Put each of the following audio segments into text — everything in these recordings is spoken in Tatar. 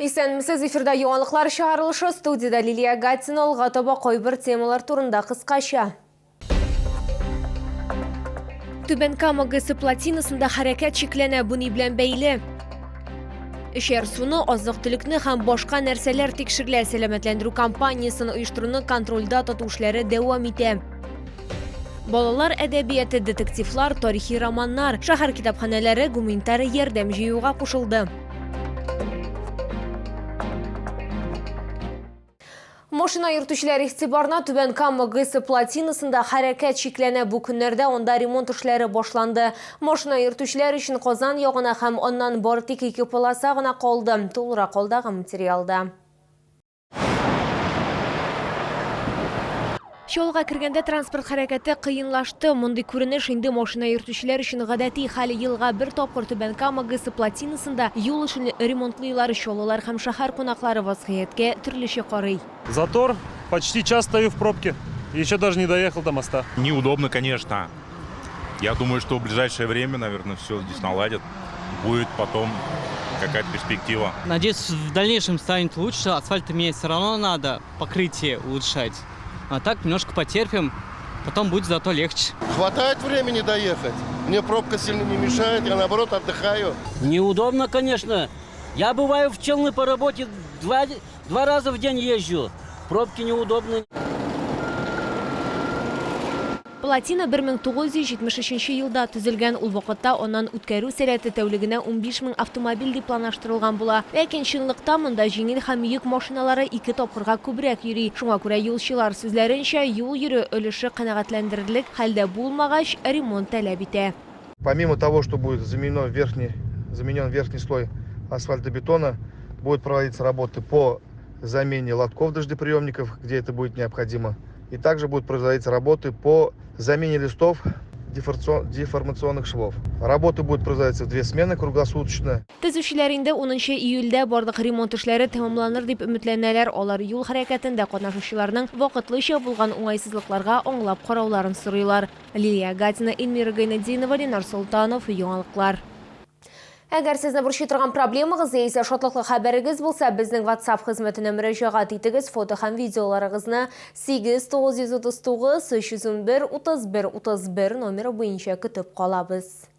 Исәнмесез, эфирда яңалыклар чыгарылышы, студиядә Лилия Гатина, алга таба кайбер темалар турында кыскача. Түбән Кама ГЭСы плотинасында хәрәкәт чикләнә, бу ни белән бәйле? Эчәр суны, азык-төлекне һәм башка нәрсәләр тикшерелә. Сәламәтләндерү кампаниясен оештыруны контрольдә тоту эшләре дәвам итә. Балалар әдәбияты, детективлар, тарихи романнар, шәһәр китапханәләре гуманитар ярдәм җыюга кушылды. Машина йөртүчеләр игътибарына Түбән Кама ГЭСы плотинасында хәрәкәт чикләнә. Бу көннәрдә анда ремонт эшләре башланды. Машина йөртүчеләр өчен Казан ягына һәм аннан бары тик ике полоса гына калды. Тулырак алдагы материалда. Чаллыга кергәндә транспорт хәрәкәте кыенлашты. Мондый күренеш инде машина йөртүчеләр өчен гадәти хәл. Елга бер тапкыр Түбән Кама ГЭСы плотинасында юл эшен ремонтлыйлар. Чаллылар һәм шәһәр кунаклары вазгыятькә төрлечә карый. Затор, почти час стою в пробке, еще даже не доехал до моста. Неудобно, конечно. Я думаю, что в ближайшее время, наверное, все здесь наладят. Будет потом какая-то перспектива. Надеюсь, в дальнейшем станет лучше. Асфальт менять все равно надо, покрытие улучшать. А так немножко потерпим, потом будет зато легче. Хватает времени доехать. Мне пробка сильно не мешает, я наоборот отдыхаю. Неудобно, конечно. Я бываю в Челны по работе, два раза в день езжу. Пробки неудобны. Плотина 1973 елда төзелгән, ул вакытта аннан үткәрү сәләте тәүлегенә 15 мең автомобиль дип планлаштырылган була. Ләкин чынлыкта монда җиңел һәм йөк машиналары ике тапкырга күбрәк йөри. Шуңа күрә юлчылар сүзләренчә, юл йөрү өлеше канәгатьләндерерлек хәлдә булмагач, ремонт таләп итә. Помимо того, что будет заменен верхний, заменен верхний слой асфальтобетона, будут проводиться работы по замене лотков дождеприемников, где это будет необходимо. И также будут производиться работы по замене листов деформационных швов. Работы будут производиться в две смены круглосуточно. Төзүчеләр инде 10 июльдә барлык ремонт эшләре тәмамланыр дип өметләнәләр. Алар юл хәрәкәтендә катнашучыларның вакытлыча булган уңайсызлыкларга аңлап карауларын сорыйлар. Лилия Гатина, Эльмира Гайнетдинова, Ленар Солтанов, Яңалыклар. Әгәр сезне борчый торган проблемагыз яисә шатлыклы хәбәрегез булса, безнең WhatsApp хезмәтенә мөрәҗәгать итегез, фото һәм видеоларыгызны 8 939 311 31 31 номеры буенча көтеп калабыз.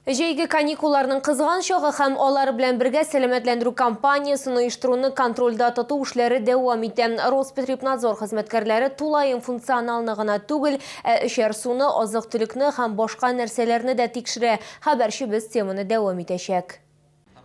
Җәйге каникулларның кызган чагы һәм алар белән бергә сәламәтләндерү кампаниясен оештыруны контрольдә тоту эшләре дәвам итә. Роспотребнадзор хезмәткәрләре тулаем функционалны гына түгел, ә эчәр суны, азык-төлекне һәм башка нәрсәләрне дә тикшерә. Хәбәрчебез теманы дәвам итәчәк.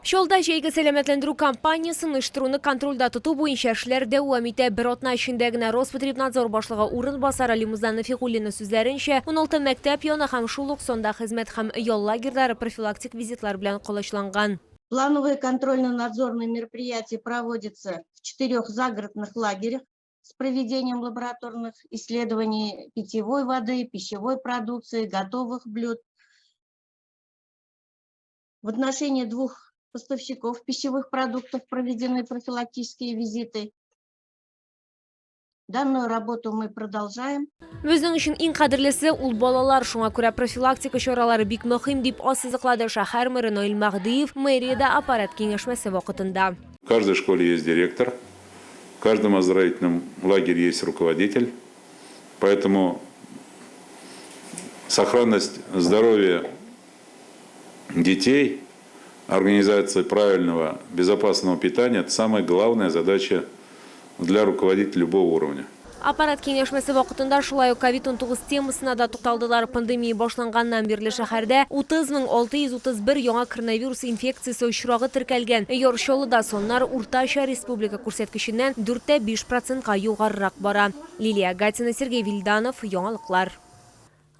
Чаллыда җәйге сәламәтләндерү кампаниясен оештыруны контрольдә тоту буенча эшләр дәвам итә. Бер атна эчендә генә Роспотребнадзор башлыгы урынбасары Лимуза Нәфигуллина сүзләренчә, 16 мәктәп яны һәм шул ук санда хезмәт һәм ял лагерьлары профилактик визитлар белән колачланган. Плановые контрольно-надзорные мероприятия проводятся в четырех загородных лагерях с проведением лабораторных исследований питьевой воды, пищевой продукции, готовых блюд. В отношении двух поставщиков пищевых продуктов проведены профилактические визиты. Данную работу мы продолжаем. Безнең өчен иң кадерлесе ул балалар, шуңа күрә профилактика чаралары бик мөһим, дип ассызыклады шәһәр мэры Наил Мәһдиев мэриядә аппарат киңәшмәсе вакытында. В каждой школе есть директор, в каждом оздоровительном лагере есть руководитель, поэтому сохранность здоровья детей, организация правильного, безопасного питания – это самая главная задача для руководителя любого уровня. Аппарат киңәшмәсе вакытында шулай ук ковид-19 темасына да тукталдылар. Пандемия башланганнан бирле шәһәрдә 30 631 яңа коронавирус инфекциясе очрагы теркәлгән. Яр Чаллыда саннар уртача республика күрсәткеченнән 4,5 процентка югарырак бара. Лилия Гатина, Сергей Вильданов, Яңалыклар.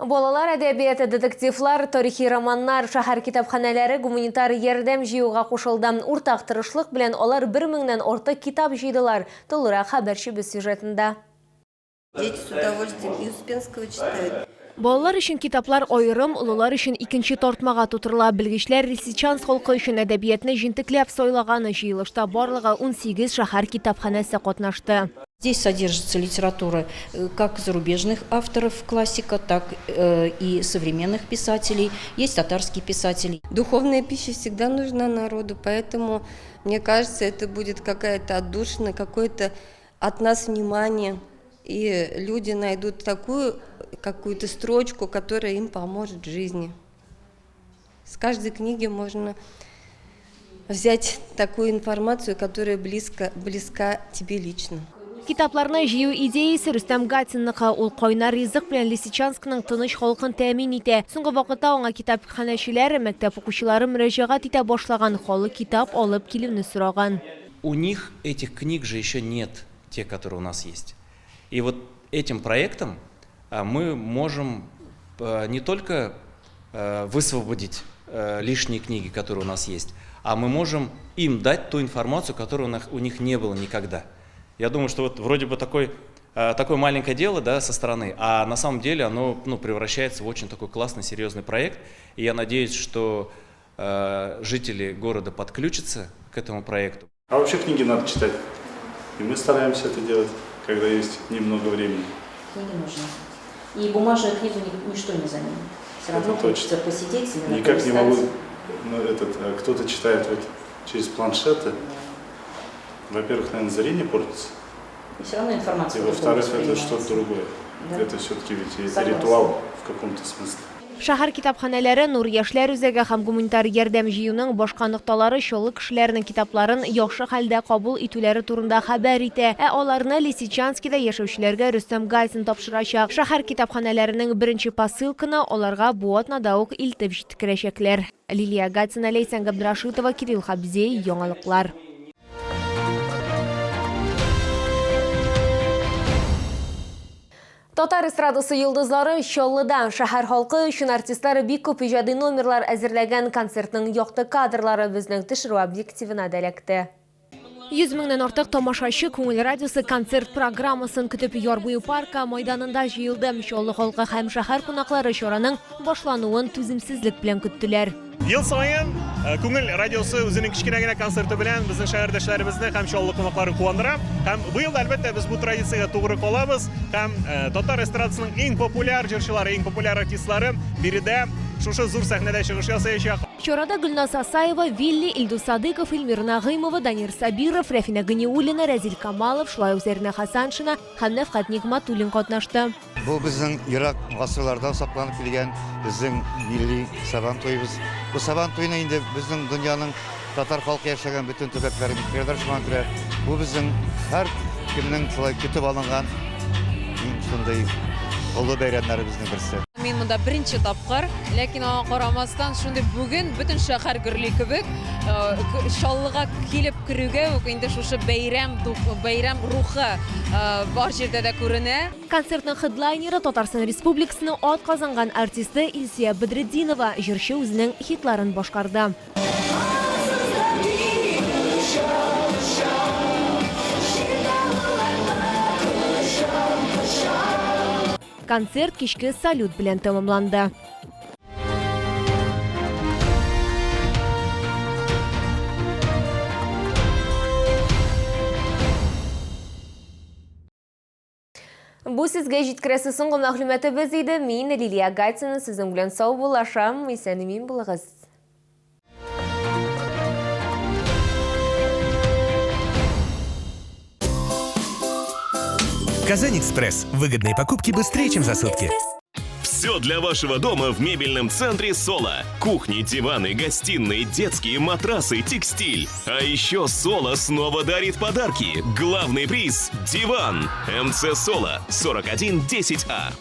Балалар әдәбияты, детективлар, тарихи романнар, шәһәр китапханәләре гуманитар ярдәм җыюга кушылды. Уртак тырышлык белән алар бер меңнән артык китап җыйдылар. Тулырак хәбәрчебез сюжетында. Дети с удовольствием и Успенского читают. Балалар өчен китаплар аерым, олылар өчен икенче тартмага тутырыла. Белгечләр Лисичанск халкы өчен әдәбиятны җентекләп сайлаган. Җыелышта барлыгы 18 шәһәр китапханәсе катнашты. Здесь содержится литература как зарубежных авторов классика, так и современных писателей. Есть татарские писатели. Духовная пища всегда нужна народу, поэтому, мне кажется, это будет какая-то отдушина, какое-то от нас внимание. И люди найдут такую какую-то строчку, которая им поможет в жизни. С каждой книги можно взять такую информацию, которая близка тебе лично. Китапларны җыю идеясе Рөстәм Гатинныкы. Ул кайнар ризык белән Лисичанскның тыныч халкын тәэмин итә. Соңгы вакытта аңа китапханәчеләр, мәктәп укучылары мөрәҗәгать итә башлаган, халык китап алып килүне сораган. У них этих книг же еще нет, те, которые у нас есть. И вот этим проектом мы можем не только высвободить лишние книги, которые у нас есть, а мы можем им дать ту информацию, которую у них не было никогда. Я думаю, что вот вроде бы такое маленькое дело, да, со стороны, а на самом деле оно, ну, превращается в очень такой классный, серьезный проект. И я надеюсь, что жители города подключатся к этому проекту. А вообще книги надо читать. И мы стараемся это делать, когда есть немного времени. Книги нужны. И бумажную книгу ничто не заменит. Все равно хочется посидеть. Никак не могу. Кто-то читает вот через планшеты. Во-первых, наверное, зрение портится. И все равно информация. И во-вторых, это что-то другое. Да? Это все-таки ведь ритуал в каком-то смысле. Шәһәр китапханәләре, Нур яшьләр үзәге һәм гуманитар ярдәм җыюның башка нокталары Чаллы кешеләренең китапларын яхшы хәлдә кабул итүләре турында хәбәр итә. Ә аларны Лисичанскида яшәүчеләргә Рөстәм Гатин тапшырачак. Шәһәр китапханәләренең беренче посылканы аларга бу атнада ук илтеп җиткерәчәкләр. Лилия Гатина, Ләйсән Габдрашитова, Кирилл Хабзей, Яңалыклар. Татар эстрадасы йолдызлары Чаллыда. Шәһәр халкы өчен артистлар бик күп иҗади номерлар әзерләгән концертның якты кадрлары безнең төшерү объективына да эләкте. 100 меңнән артык тамашачы Күңел радиосы концерт программасын көтеп яр буе парка майданында җыелды. Чаллы халкы һәм шәһәр кунаклары чараның башлануын түземсезлек белән көттеләр. Ел саен Күңел радиосы үзенең кечкенә генә концерты белән безнең шәһәрдәшләребезне һәм Чаллы кунакларын куандыра. Һәм быел да, әлбәттә, без бу традициягә тугры калабыз. Һәм татар эстрадасының иң популяр җырчылары, иң популяр артистлары биредә шушы зур сәхнәдә чыгыш ясаячак. Чарада Гөлназ Асаева, Вилли, Илдус Садыков, Эльмира Нагыймова, Данир Сабиров, Рәфинә Ганиуллина, Рәзил Камалов, шулай ук Зәринә Хасаншина һәм Нәфкать Нигъмәтуллин катнашты. Бу безнең ерак гасырлардан сакланып килгән безнең милли Сабан туебыз. Бу Сабан туйны инде безнең дөньяның татар халкы яшәгән бөтен төбәкләрен үткәрәләр, шуңа күрә бу безнең һәр кемнең шулай көтеп алынган иң шундый олы бәйрәмнәребезнең берсе. Мин монда беренче тапкыр, ләкин аңа карамастан шундый бүген бөтен шәһәр гөрли кебек, Чаллыга килеп керүгә үк инде шушы бәйрәм бәйрәм рухы бар җирдә дә күренә. Концертның хедлайнеры Татарстан Республикасының атказанган артисты Илсөя Бәдретдинова. Җырчы үзенең хитларын башкарды. Концерт кичке салют белән тәмамланды. Бу сезгә җиткерәсе соңгы мәгълүматыбыз иде. Мин Лилия Гатина сезнең белән саубуллашам. Исән-имин булыгыз. Казань-Экспресс. Выгодные покупки быстрее, чем за сутки. Все для вашего дома в мебельном центре Соло. Кухни, диваны, гостиные, детские, матрасы, текстиль. А еще Соло снова дарит подарки. Главный приз – диван. МЦ Соло 4110А.